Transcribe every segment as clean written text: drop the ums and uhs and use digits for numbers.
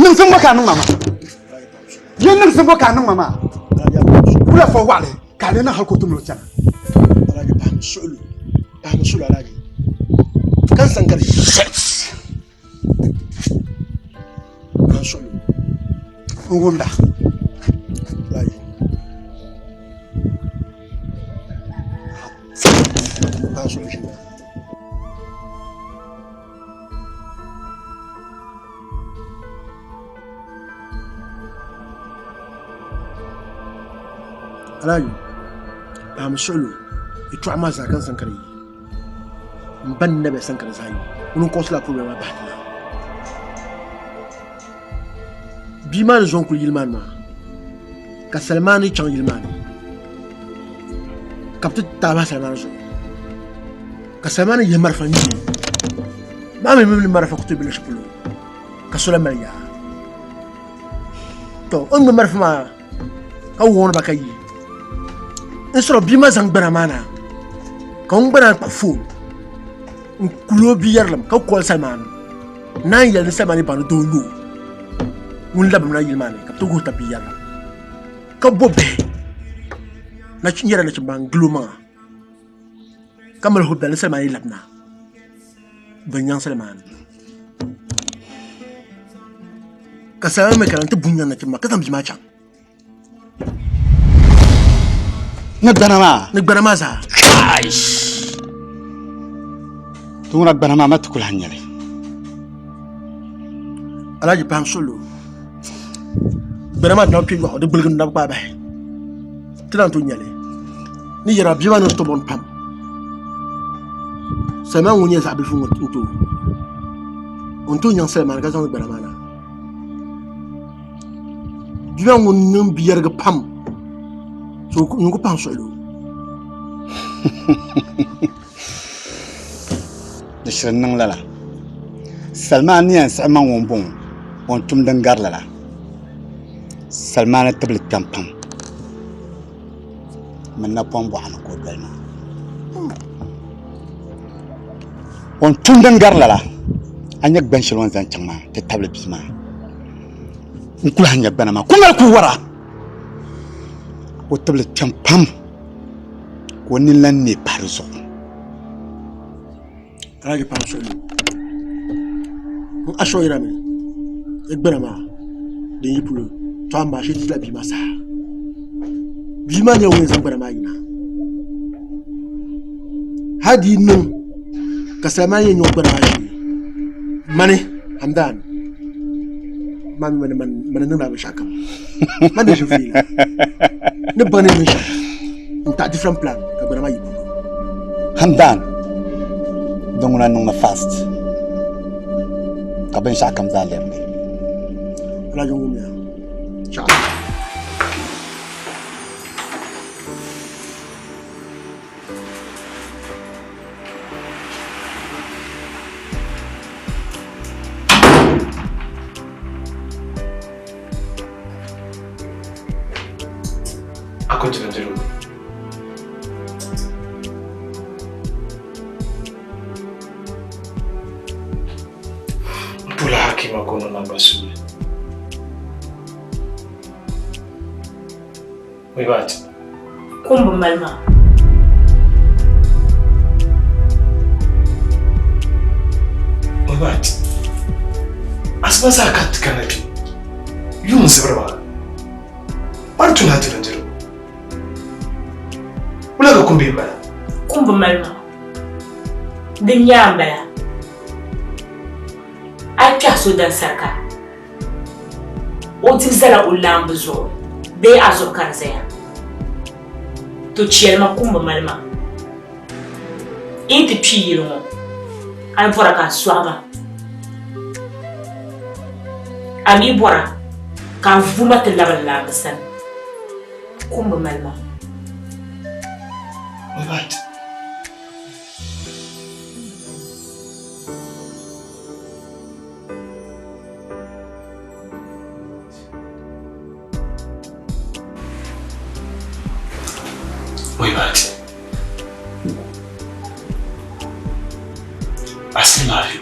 Niŋsim ŋɔ ka a niŋ ma maa. Yɛn niŋsim ŋɔ ka a niŋ ma maa. Wula fɔ waɣali ka a lee niŋ hali ka o ti mali o chana. Alhaji pahimi suɣulu pahimi suɣulu Alhaji ka n sankari. Shit! Pahimi suɣulu. N wumda. Alhaji. Pahimi suɣulu ʒini. Alhaji pahimi suɣulu yɛltɔɣa maa zaa ka n sankari yi n ba ni na bɛ sankari zaa yi ŋuni n kɔɣisila problem maa bahi ti na bia maa ni zo n kuli yili maa ni maa ka Salimani chaŋ yili maa ni ka bi ti taai bahi Salimani zuɣu ka Salimani yihi marafa ŋmɛ maa mi mini marafa ku tooi be luɣushɛli polo ka so lahi mali yaa to o ni ŋmɛ marafa maa ka wuɣiri ba ka yi n sɔrɔ bia maa zaŋ gbana maa na ka ŋun gbana kpa foon n kuli o bia yɛrilim ka koli Salimani naan yɛli ni Salimani baŋ ni doo n-nyɛ o ŋun labimina yili maa ni ka bɛ ti guhi tabi bia yɛrilim ka bo bihi yɛra nachimba n-gili o maŋa ka mali hubdali ni Salimani yi labina bɛ nyaŋ Salimani ka Salimani mi kana nti bu nyaŋ nachimba maa ka zaŋ bia maa chaŋ. Ni gbana maa? Ni gbana maa zaa. Kaish! Ti ŋuna gbana maa ma ti ku lahi nya li. Alhaji pahim solo. Gbana maa dina kpe yɔɣu di gbuligi n-nabi kpaai bahi. Ti naan tooi nya li. Ni yɛra bia maa niŋ stubborn pam. Salman ŋun nyɛ zaɣ bilifu ŋɔ n-tooi o ni tooi nyaŋ Salman ka zaŋ gbana maa na. Bia maa ŋun niŋ bi yɛrigi pam so n ku pahi suɣili o. Di shiri niŋ lala. Salman ni yɛn siɣi maŋ o m-bɔŋɔ o ni tum din gari lala. Salman tibili kpɛm pam mini napɔŋ bɔɣu ni ka o doli maa. O ni tum din gari lala, a nya gban shɛli o ni zaŋ chaŋ maa ti tabili bia maa. N ku lahi nya gbana maa, ku mali ku wara. O tibili kpɛm pam ka o nini lan neei pahi di zuɣu. Alhaji paɣa suhuri n ashɔ yirami di gbuna maa din yi polo to amaa shee ti la bia maa saha bia maa nyɛla ŋun zaŋ gbana maa yina hali di yi niŋ ka salima yɛn nyɛ o gbana maa shee mani Hamdan maa mi mani niŋla binshaɣu kam man ni ʒi fiila ni baŋ ni niŋ shɛm n taɣi different plan ka gbana maa yi polo Hamdan din ŋuna niŋmi fast ka binshaɣu kam zaa lɛbigi. Alhaji ŋun ya chaɣ. Akɔnti bindirigu. N pula Hakima ka o niŋ namba suuli. Muibat. Kum bi mali ma. Muibat. Asiba zaa ka ti kana kpe. Yuŋ zibiri maa. Kpari tuna ti bindirigu. Wula ka kum bee m-bala? Kum bi mali ma. Din nyaa m-bala. A yi kpɛhi so dansarika, o dibu zala o laamba zuɣu bee a zuɣu ka di zaya. To chɛli ma kum bi mali ma. N yi ti kpi yili ŋɔ, a yi bɔra ka a sɔɣi ma. A mi bɔra ka a vu ma ti labi n laamba sani. Kum bi mali ma. What? Muibat. I still love you.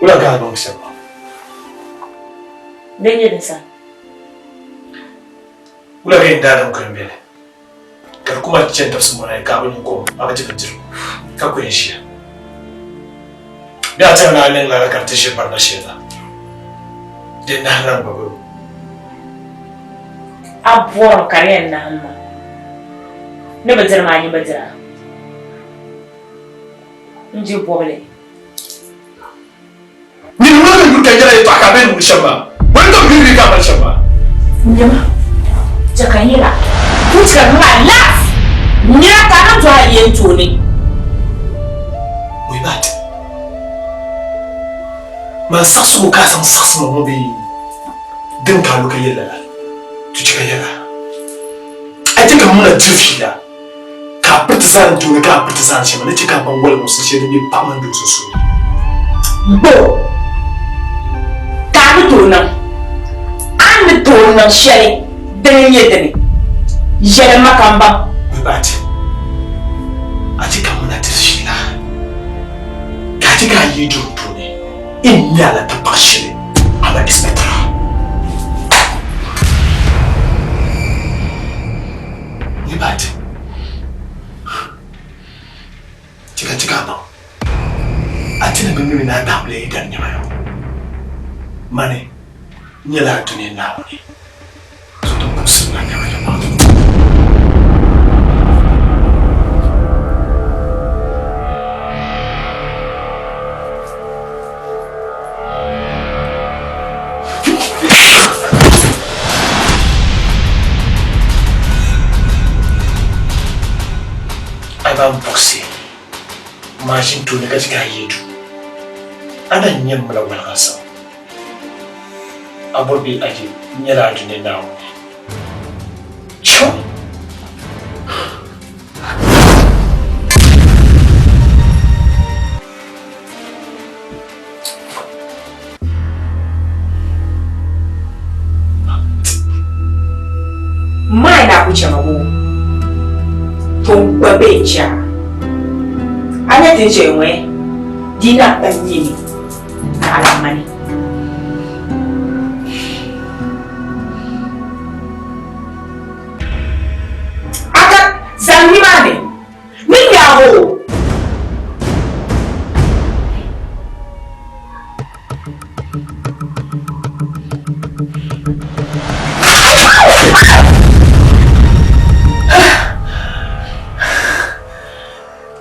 Wula ka a niŋ shɛm maa? Din nyɛ din sa. Wula ka yin daadam ku yɛn beni? Ka di kuma chani dabisi mɔna ka a bi nyu kom, a bi di bindirigu, ka ku yɛn ʒiya. Bee a tɛha ni a niŋ lala ka di ti ʒiri barina shɛli la? Di nahim lan gba bɛ. A bɔrimi ka di yɛn nahim ma. Ni bi diri maa, a nyin bi dira. N je bɔbili. Nyini ŋuna mi yuli ka yɛla yɛtɔɣa ka a bee ni wuli shɛm maa? Bɔ n-tom yuli bee ka a mali shɛm maa? Nyama, chɛ ka n yɛl a, puti ka niŋ a laaf nira ka a niŋ tɔhi a yɛn tooni. Muhibat, man saɣisigu ka a zaŋ saɣisi ma ŋɔ bee din ka a lo ka yɛli lala? To chɛ ka n yɛl a, a chɛ ka m mini a diri fiila. Ka a piriti zani tooni ka a piriti zani shɛm, ni chɛ ka a baŋ waliginsim shɛli din be paɣ mini doo sunsuuni. Bo ka a ni tooi niŋ? A ni tooi niŋ shɛli dini n-nyɛ dini? Yɛlim ma ka m baŋ. Muhibat, a chɛ ka m mini a diri fiila, ka a chɛ ka a yi duri puuni n nya a la tapaɣ shɛli, amaa inspector. Muhibat, chika chika baŋ a ti ni bi mi ni a daamla yi dari nyɛma yɔ. Mani nyɛla a dunia Naawuni so din buɣisiri la nyɛma yɔ maa. A ban buɣisi maʒini tooni ka chɛ ka a yi du, a na nyɛ m mila waliginsim. A bɔri bee a je nyɛla a dunia Naawuni. Chaŋ! Mai na ku chama bo to gba be cha a nya ti ni chɛ ŋɔ di na pa nyini ka a lan mani. A ka zaŋ nimaani ni gbaag o.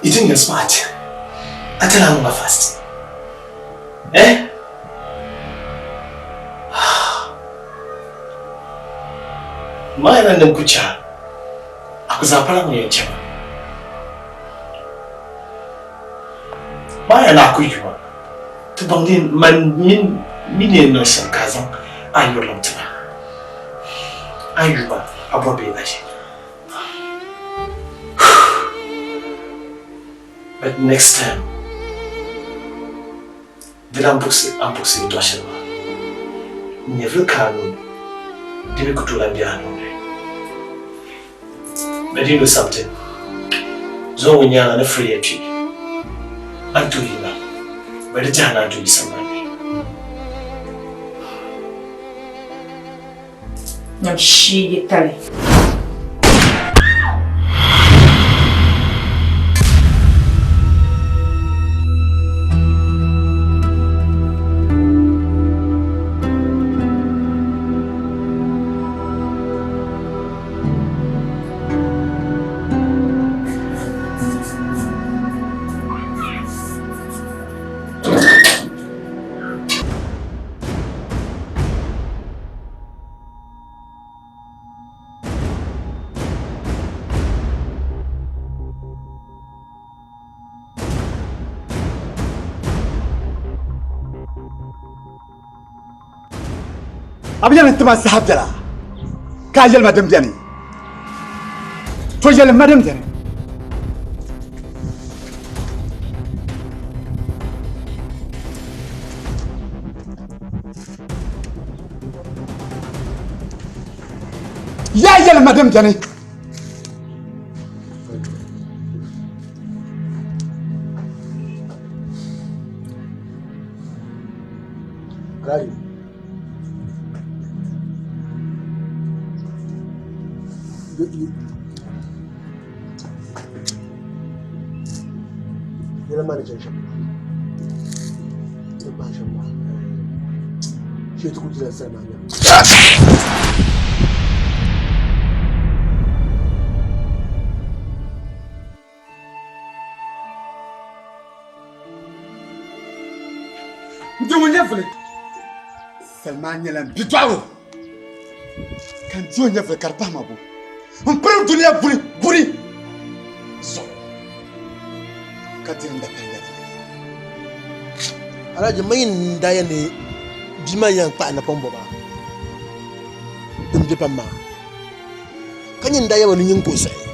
You think you're smart? I tell her I'm fast. Eh? Maana nim kucha. Akuzapala ŋun yɛn chɛ ma. Maa yɛn a ku yuma ti baŋ ni man mi ni yɛn niŋ shɛm ka a zaŋ a yurilim ti ma. A yuma a bɔri bee a ʒe. But next time, di lan buɣisi a ni buɣisi yɛtɔɣ shɛli maa. Nyɛvili ka a nuu ni, di mi ku tooi lan be a nuu ni. But you know something? Zuŋɔ ŋɔ nyaaŋa ni firi ya kpe, a ni tooi yina, but di tɛha ni a ni tooi yi sambani ni. Nyam sheegi tali. A bi yɛli ni ti ma saha biɛla ka a yɛli ma din beni to yɛli ma din beni Yaa yɛli ma din beni Alhaji. Yɛla maa ni chani shɛm ni kpahi shɛm maa shee ti ku dila salima nya. N di ŋun nyɛvuli Salima nyɛla n bidɔɣiro ka n di o nyɛvuli ka di pahi ma bo n piri dunia buri buri zuɣu ka diri n dapali nyɛvuli. Alhaji ma yi n daa yɛn ni bia maa yɛn kpahi napɔŋ bɔba din be pam maa ka nyini daa yɛba ni nyin ka o saɣi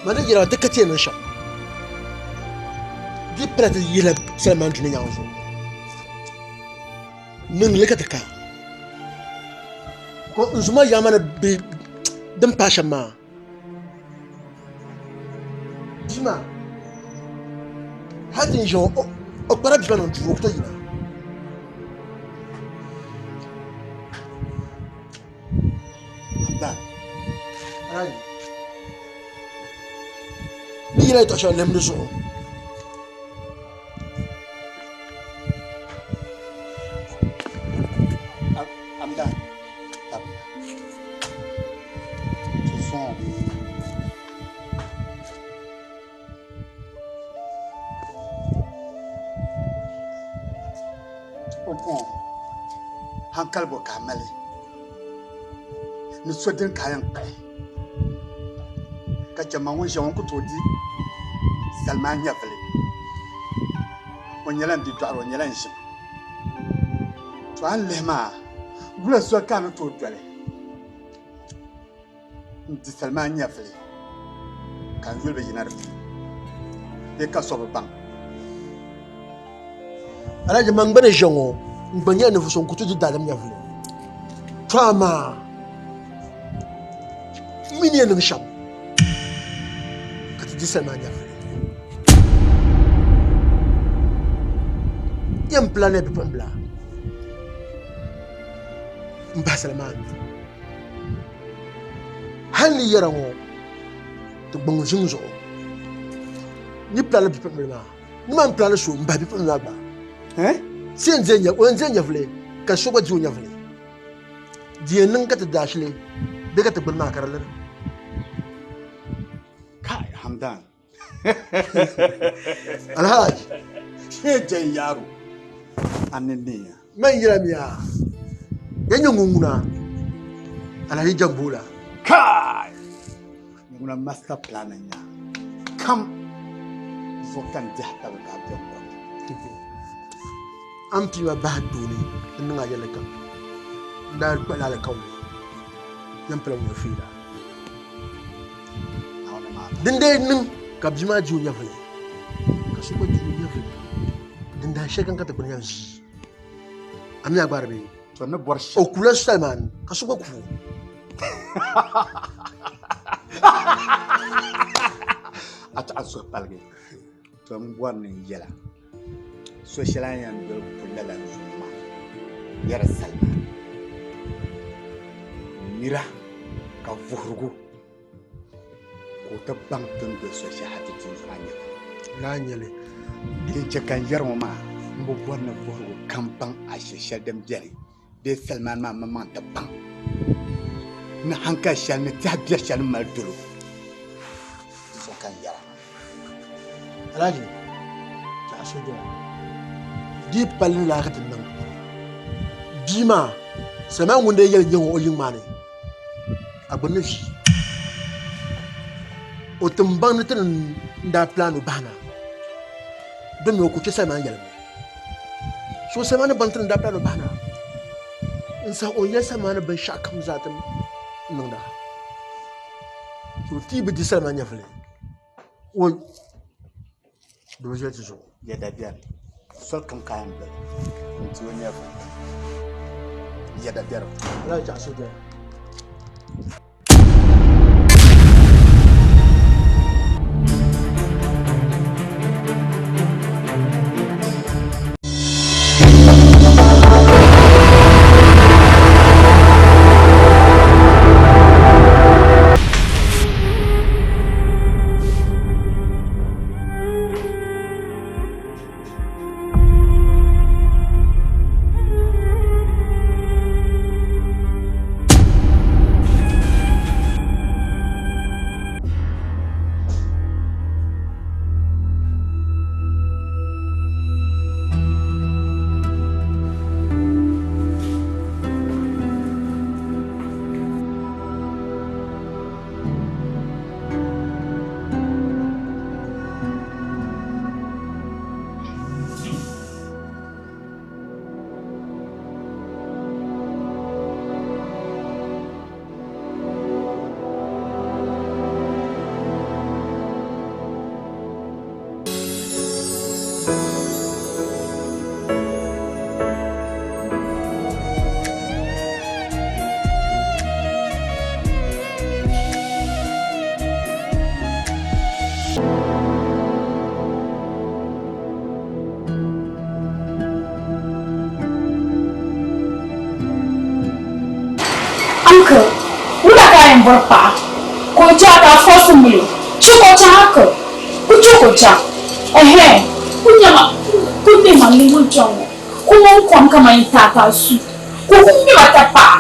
ma di yɛla ti ka ti yɛn niŋ shɛm di pala ti yihila Salimani dunia nyaŋ zuɣu niŋli ka ti ka ko n zuma yaama ni bi din paai shɛm maa bia maa hali ti ni ʒiya ŋɔ o kpara bia maa niŋ duu o ku tooi yina Ni yɛla yɛltɔɣa shɛli lihim di zuɣu. Pumpɔŋɔ hankali bɔ ka a mali ni so dini ka a yɛn kpuɣi ka chɛ ma ŋun ʒiya ŋɔ ku tooi di salima nyɛvili o nyɛla n bidɔɣiri o nyɛla n ʒim to a ni lihi maa wula soli ka a ni tooi doli N di salima n nyɛvili ka n yuli bi yina di puuni bee ka so bi baŋ. Alhaji man gba ni ʒiya ŋɔ n gba nyɛla ninvuɣu so n ku tooi di daadam nyɛvili to amaa n mi ni yɛn niŋ shɛm ka ti di salima nyɛvili yɛn pila ni bipuɣimbila n bahi salima maa ni Hal ni yɛra ŋɔ ti gbaŋ ʒiŋ zuɣu ni pilali bipuɣimbila maa ni maa n-pilali so m-bahi bipuɣimbila maa gba. Ti yɛn dihi o yɛn dihi nyɛvili ka so gba di o nyɛvili. Di yɛn niŋ ka ti daashili bee ka ti gbuni maa ka di liri. Kai Hamdan. Alhaji. Shee yaro. A ni niya. Man yira miya. Ya nyɛ ŋun ŋuna. Alhaji Jambola. Kai! Ŋuna master plan nya. Kam zuɣu ka n dihi tabi ka a bɛ kɔbi. An pii ma bahi dooni n niŋ a yɛlli kam. N daa kpahila alikauli. Yɛn pala ŋun fiila. Din dee niŋ ka bia maa di o nyɛvuli ka so gba di o nyɛvuli din dahin shɛli kam ka ti gbuni yɛn ʒii a mi a gbaari bee o kula Sulaiman ka so gba ku o. A tɔɣa suhu paligi to n bɔri ni n yɛla so shɛli a ni yɛn doli ku lala zuɣu maa yɛri salima nira ka vuhirigu ka o ti baŋ ti ni doli so shɛli hal ti ti zuɣu a nyɛla. Laa nyɛli. Din chɛ ka n yɛri ŋɔ maa, m bi bɔri ni vuhirigu kam baŋ ashili shɛli din beni bee Salimani maa maŋmaŋ ti baŋ ni hankali shɛli ni tɛha biɛ shɛli ni mali dolo. Di zuɣu ka n yɛra. Alhaji, zaɣ so doya. Di yi palli ni laa ka ti niŋ bia maa, Salimani ŋun dee yɛli nyɛ ŋɔ o yiŋ maa ni. A gbunni ʒii. O tim baŋ ni ti ni daa plan o bahina domi o ku chɛ Salman yɛligu. So Salman ni baŋ ti ni daa plan o bahina n saha o ni yɛli Salman ni binshɛɣu kam zaa ti niŋda. So ti yi bi di Salman nyɛvili o di bi ʒili ti zuɣu. Yɛda bɛri soli kam ka a yɛn doli n-ti o nyɛvili yɛda bɛri. Ala chaɣ so doya. Uncle, wula ka a yɛn bɔri paɣa ka o chaŋ ka a force muli o? Che ka o chaŋ uncle, ku che ka o chaŋ. Ɛhɛn, ku nyama, ku ŋme ma ni ŋun chaŋ ŋɔ, ku ŋun kom kaman yi taataa su, ka o ku ŋme ma tapaɣa.